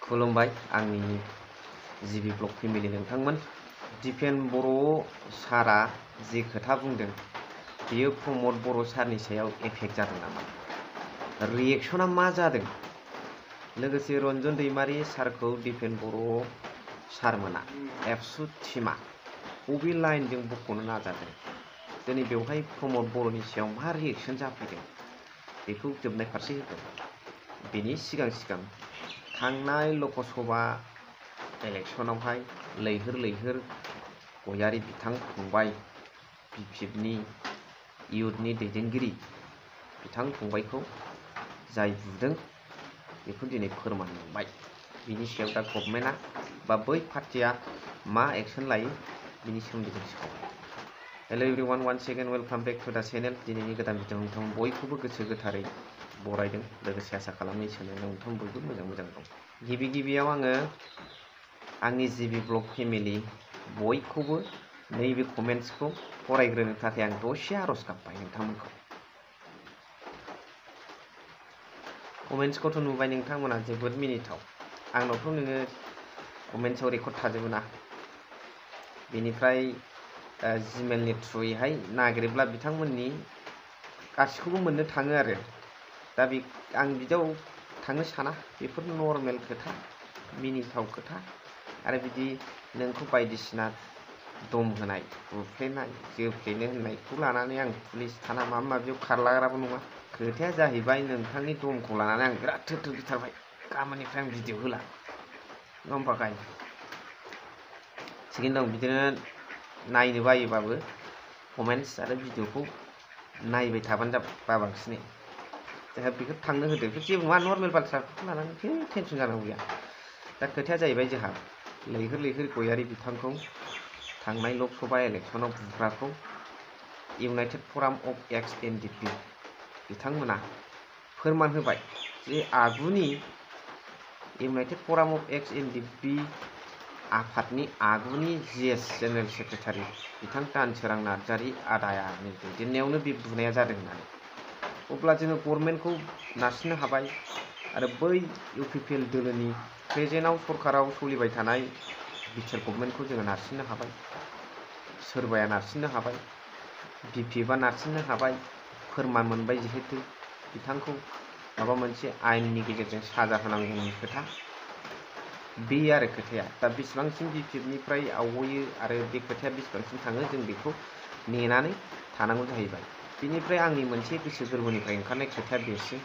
खुलुमबाय आंनि जिबि ब्लग फेमिलि नोंथांमोन। दिपेन बर' सारा जे खोथा बुंदों बियो प्रमद बर' सारनि सायाव एफेक्ट जादों नामा, रिएक्शना मा जादों? लोगोसे रन्जन दैमारि सारखौ दिपेन बर' सारमोना एबसु टिमा बबे लाइनजों बख'नो नाजादों? दिनै बेवहाय प्रमद बर'नि सायाव मा रिएक्शन जाफैदों बेखौ जोबनाय फारसे होगोन। बेनि सिगां थांनाय लकसभा इलेक्शनावहाय लैहोर लैहोर गयारि बिथां फंबाय बिपिएफनि इयुथनि दैदेनगिरि बिथां फंबायखौ जाय बुदों बेखौ दिनै फोरमान मोनबाय। बिनि सायाव दा गभर्नमेन्टआ बा बै पार्टिया मा एक्शन लायो बिनि सोमोन्दै जों सावरायगोन। Hello everyone, once again welcome back to the channel. दिनैनि गोदान भिडिअ नोंथां बयखौबो गोसो गोथारै बरायदों। लोगोसे आसा खालामो चैनेलाव नोंथां बयबो मोजां दं। गिबियाव आङो आंनि जिबि ब्लग फेमिलि बयखौबो नैबे कमेन्ट्सखौ फरायग्रोनो थाखाय आं दसे आरज गाबबाय नोंथांमोनखौ। कमेन्ट्सखौथ' नुबाय नोंथांमोना, जोबोद मिनिथाव। आंनावथ' नोङो कमेन्ट्सआव रेकर्ड थाजोबो ना, बेनिफ्राय जिमेलनि थ्रुयैहाय नागिरोब्ला बिथांमोननि गासिखौबो मोननो थाङो आरो। दा आं बिदियाव थांनो साना, बेफोर नर्मेल खोथा, मिनिथाव खोथा। आरो बिदि नोंखौ बायदिसिना दम होनाय, बुफ्लेनाय, जोफ्लेनो होननायखौ लानानै आं पुलिस थाना माबा माबियाव खारलाग्राबो नङा। खोथाया जाहैबाय नोंथांनि दमखौ लानानै आं बिराद थोर गिथारबाय। गाबोननिफ्राय आं भिडिअ होला, नङा होमबा गाय? थिगैनो दं। बिदिनो नायनो बायोबाबो कमेन्ट्स आरो भिडिअखौ नायबाय थाबानो जाबाय बांसिनै। जोंहा बेखौ थांनो होदो, बेफोर जेबो नङा, नर्मेल बाथ्राखौ लानानै टेनसन जानांगौ गैया। दा खोथाया जाहैबाय जोंहा लैहोर लैहोर गयारि बिथांखौ थांनाय लकसभा इलेक्शनाव बुग्राखौ इउनाइटेड फराम अफ एक्स एनडिपि बिथांमोना फोरमान होबाय जे आगुनि इउनाइटेड फराम अफ एक्स एनडिपि आफादनि आगुनि जिएस जेनेरेल सेक्रेटारि बिथां दानसोरां नार्जारि आदायानि दैदेननायावनो बे बुनाया जादों होननानै। अब्ला जोङो गभर्नमेन्टखौ नारसिननो हाबाय आरो बै इउपिपिएल दोलोनि प्रेजेन्टआव सरकाराव सोलिबाय थानाय बिटिआर गभर्नमेन्टखौ जोङो नारसिननो हाबाय, सोरबाया नारसिननो हाबाय, बिपिएफआ नारसिननो हाबाय। फोरमान मोनबाय जिहेतु बिथांखौ माबा मोनसे आयेननि गेजेरजों साजा होनांगौनि खोथा, बे आरो खोथाया। दा बेसेबांसिम बिपिएफनिफ्राय आवगयो आरो बे खोथाया बेसेबांसिम थाङो जों बेखौ नेनानै थानांगौ जाहैबाय। बेनिफ्राय आंनि मोनसे गोसो गोरबोनिफ्राय ओंखारनाय खोथाया बेसो,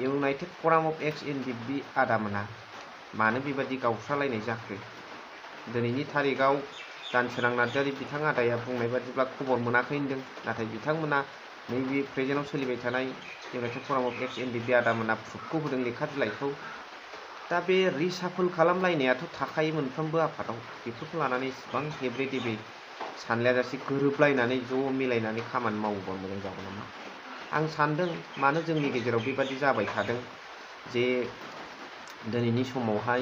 इउनाइटेड फराम अफ एक्स एनडिपि आदामोना मानो बेबादि गावस्रालायनाय जाखो? दिनैनि थारिखआव दानसोरां नार्जारि बिथां आदाया बुंनाय बादिब्ला खबर मोनाखै होनदों, नाथाय बिथांमोना नैबे प्रेजेन्टआव सोलिबाय थानाय इउनाइटेड फराम अफ एक्स एनडिपि आदामोना प्रुफखौ होदों, लेखा बिलाइखौ। दा बे रिसाफल खालामलायनायाथ' थाखायो मोनफ्रोमबो आफादाव। बेफोरखौ लानानै इसिबां हेब्रे देब्रे सानलायाजासे गोरोबलायनानै ज' मिलायनानै खामानि मावोबा मोजां जागौ नामा आं सान्दों। मानो जोंनि गेजेराव बेबादि जाबाय थादों जे दिनैनि समावहाय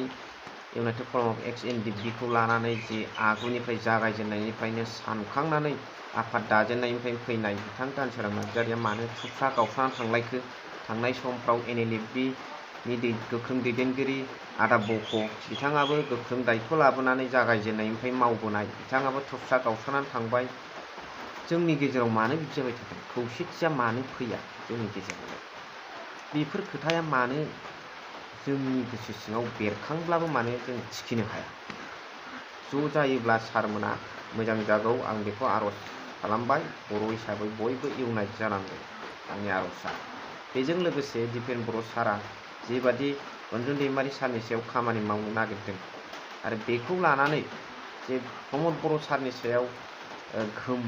इउनाइटेड फराम अफ एक्स एनडिपिखौ लानानै जे आगुनिफ्राय जागायजेननायनिफ्रायनो सानखांनानै आफाद दाजेननायनिफ्राय फैनाय बिथां दानसोरां नार्जारिया मानो थुफ्रा गावस्रानानै थांलायखो? थांनाय समफ्राव एनएलएफबिनि गोख्रों दैदेनगिरि आदा बक' बिथाङाबो गोख्रों दायथ' लाबोनानै जागायजेननायनिफ्राय मावबोनाय, बिथाङाबो थुफ्रा गावस्रानानै थांबाय। जोंनि गेजेराव मानो बिदि जाबाय थादों? खौसेथिया मानो फैया जोंनि गेजेराव? बेफोर खोथाया मानो जोंनि गोसो सिङाव बेरखांब्लाबो मानो जों थिखिनो हाया? ज' जायोब्ला सारमोना मोजां जागौ, आं बेखौ आर'ज खालामबाय। बर' हिसाबै बयबो इउनाइट जानांगौ, आंनि आर'जआ। बेजों लोगोसे दिपेन बर' सारा जेबादि रन्जन दैमारि सारनि सायाव खामानि मावनो नागिरदों आरो बेखौ लानानै जे प्रमद बर' सारनि सायाव गोहोम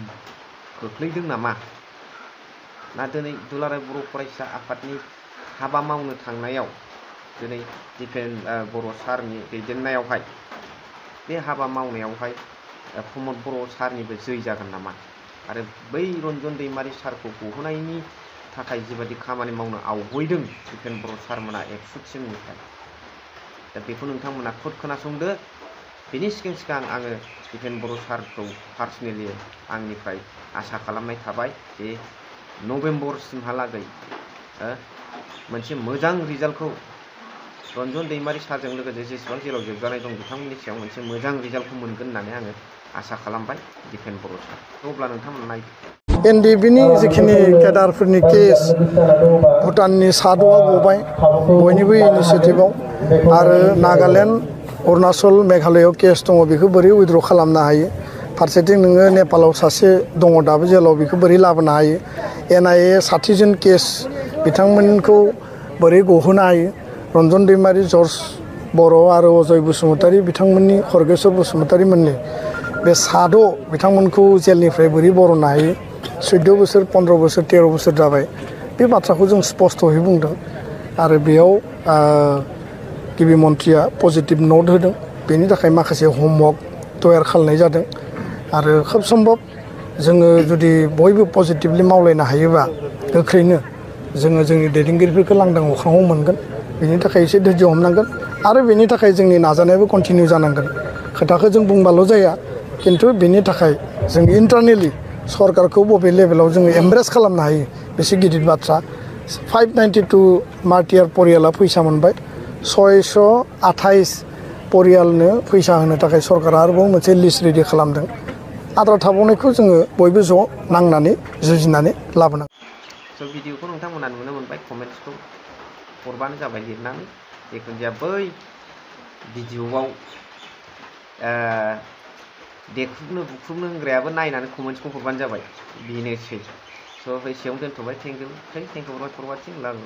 खोख्लैदों नामा, ना दिनै दुलाराय बर' फरायसा आफादनि हाबा मावनो थांनायाव दिनै दिपेन बर' सारनि दैदेननायावहाय बे हाबा मावनायावहाय प्रमद बर' सारनिबो जै जागोन नामा? आरो बै रन्जन दैमारि सारखौ गहोनायनि थाखाय जिबादि खामानि मावनो आवगयदों दिपेन बर' सारमोना एबसु टिमनिफ्राय, दा बेखौ नोंथांमोना खुद खोनासंदो। बेनि सिगां आङो दिपेन बर' सारखौ पार्सनेलि आंनिफ्राय आसा खालामनाय थाबाय जे नभेम्बरसिमहालागै मोनसे मोजां रिजाल्टखौ रन्जन दैमारि सारजों लोगोसे जेसेबां जेराव जोबजानाय दं बिथांमोननि सायाव मोनसे मोजां रिजाल्टखौ मोनगोन होननानै आङो आसा खालामबाय दिपेन बर' सार। अब्ला नोंथांमोना नायदो। एनडिएफबि जिखिनि केडारफोरनि केस भुटाननि साद'आ गबाय बयनिबो इनिसियेटिभआव आरो नागालेण्ड अरुणाचल मेघालयआव केस दङ बेखौ बोरै उइथड्र खालामनो हायो फारसेथिं नोङो नेपालाव सासे दङ दाबो जेलाव बेखौ बोरै लाबोनो हायो एनआइए 60 जन केस बिथांमोनखौ बोरै गहोनो हायो रन्जन दैमारि जर्ज बर' आरो अजय बसुमतारी बिथांमोननि खरगेश्वर बसुमतारी मोननि बे साद' बिथांमोनखौ जेलनिफ्राय बोरै बरननो हायो 14 बोसोर 15 बोसोर 13 बोसोर जाबाय बे बाथ्राखौ जों स्पष्टयै बुंदों आरो बेयाव गिबि मन्थ्रिया पजिटिभ नट होदों बेनि थाखाय माखासे हमवर्क तयार खालामनाय जादों आरो खोब सम्भब जोङो जुदि बयबो पजिटिभलि मावलायनो हायोबा गोख्रैनो जोङो जोंनि दैदेनगिरिफोरखौ लांदां अख्राङाव मोनगोन बेनि थाखाय एसे धैर्य हमनांगोन आरो बेनि थाखाय जोंनि नाजानायाबो कन्टिनिउ जानांगोन खोथाखौ जों बुंबाल' जाया किन्तु बेनि थाखाय जों इन्टारनेलि सरकारखौ बबे लेभेलाव जोङो एमब्रेस खालामनो हायो बेसे गिदिर बाथ्रा 592 मार्टियार परियाला फैसा मोनबाय 628 परियालनो फैसा होनो थाखाय सरकारा आरोबाव मोनसे लिस्ट रेडि खालामदों आद्रा थाबावनायखौ जोङो बयबो ज' नांनानै जुजिनानै लाबोनांगौ। स' भिडिअखौ नोंथांमोना नुनो मोनबाय कमेन्ट्सखौ हरबानो जाबाय लिरनानै जिखुनु जाया बै भिडिअआव देख्रुबनो बुख्रुबनो होनग्रायाबो नायनानै कमेन्ट्सखौ हरबानो जाबाय बेनोसै स' एसेयावनो दोनथ'बाय थेंक इउ फर वाचिं लाभ।